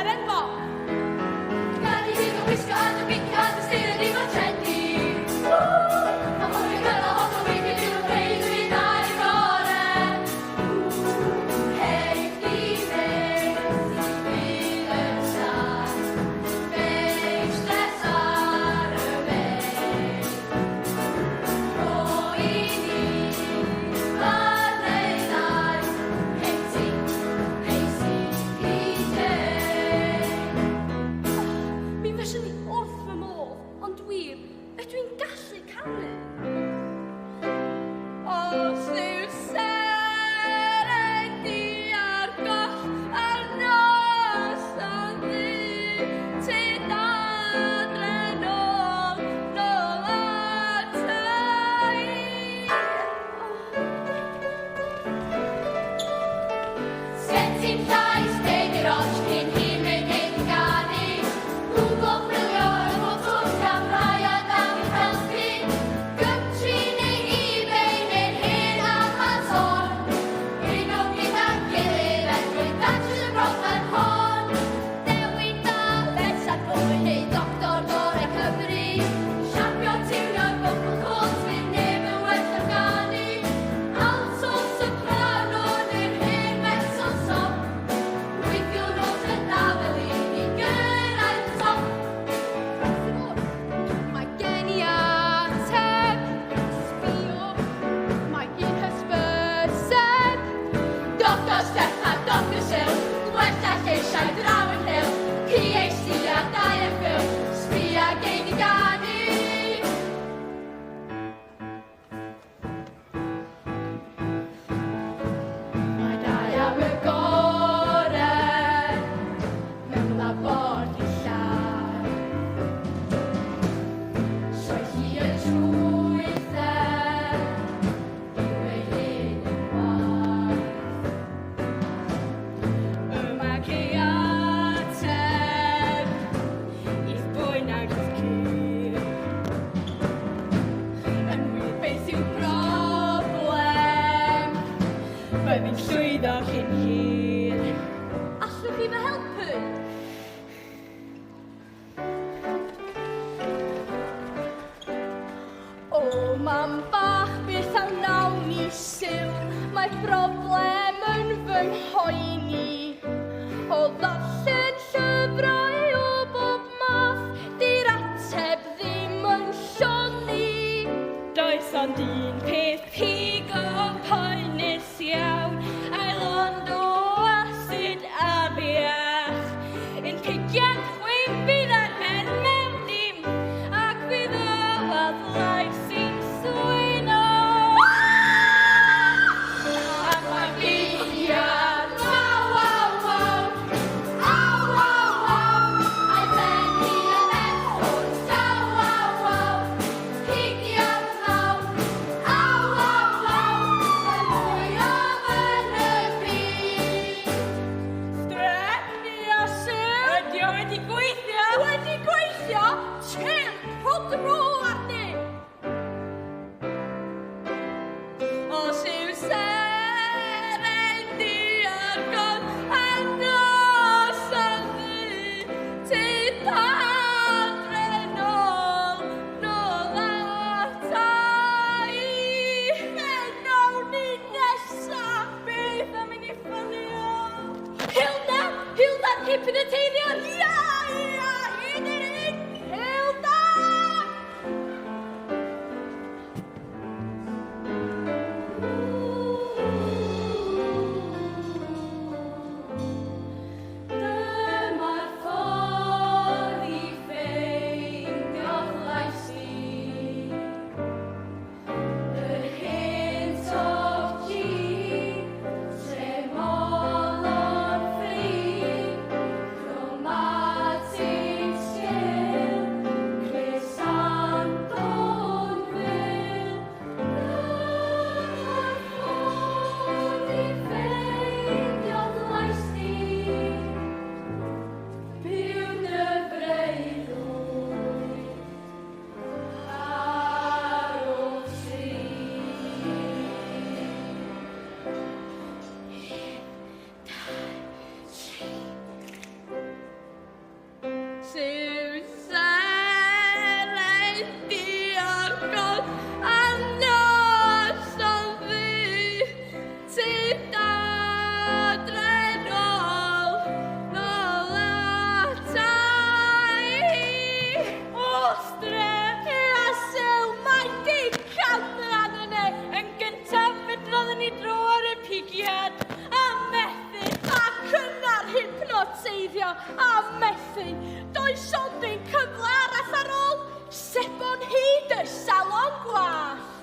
seren bop. Gad i fi fy wisgo a dy bicio a dy steil ddim yn trendy. Mae hwn yn gyda hollol weithio dwi'n yn creu dwi'n ar y gore. Hei chdi beth sydd yn star, meistres ar y mei. Rho i ni bar neu ddau, hei ti, hei si, PJ. Mi fyswn i wrth fy modd, ond wir, ydw i'n gallu canu? Os yw seren di ar goll ar noson ddu, tyd adre nôl, nôl ata i. Sgen ti'm llais, be 'di'r ots cyn hi mynd cyn ganu? Google chwilio yn bob twll am rai a dal i'ch helpu. Gumtree neu eBay neu'r hen Amazon. Unwn gyda'n gilydd er mwyn datrys y broblem hon. Dewin da, Betsan Fwy neu Doctor Gorau Cymru. Siapio tiwnio'r vocal cords fydd neb yn well am ganu. Alto, soprano neu'r hen mezzo sop. Gweithio nos yn dda fel i ni gyrraedd y top. Mae gen i ateb, sbïo, mae un hysbyseb. Doctor Steffan, Doctor Sil, gwella lleisiau draw yn Rhyl, PhD a 2 MPhil, sbia gei di ganu. Mae dau am y gore mewn labordy llai. Troelli y trwythau, yw ei hun yn waith. Yma cei ateb i'th boen ag i'th cur. Yn wir beth yw broblem, byddi'n llwyddo cyn hir. Allwch chi fy helpu? O, mam bach, beth a wnawn ni Sul? Mae broblem yn fy nghoeni. O ddarllen llyfrau o bob math, di'r ateb ddim yn llonni. Does ond un peth pigog poenus iawn, a'i lond o asid afiach. Un pigiad chwim bydd ar ben mewn dim, ac fydd o adlais sy'n swyno. Ac mae pigiad, waw, waw, waw, aw, waw, waw, a'i ben hi yn bell daw, waw, waw, pigiad mawr, aw, waw, waw, y mwyaf yn y byd. Strep! Iosu! Ydi o wedi gweithio? Wedi gweithio? Chill! Rho dro arni! Os yw seren di ar goll ar noson ddu, tyd adre nôl, nôl ata i. Be nawn ni nesa? Beth am i ni ffonio? Hilda! Hilda hypnoteiddiwr! Ia, ia, un yr un! Hilda! Dyma'r ffordd i ffeindio'ch lais di. Yr hint of G, tremolo'n free, rhwng tseiddio a methu. Does ond un cyfle arall ar ôl sebon hyd y salon gwallt.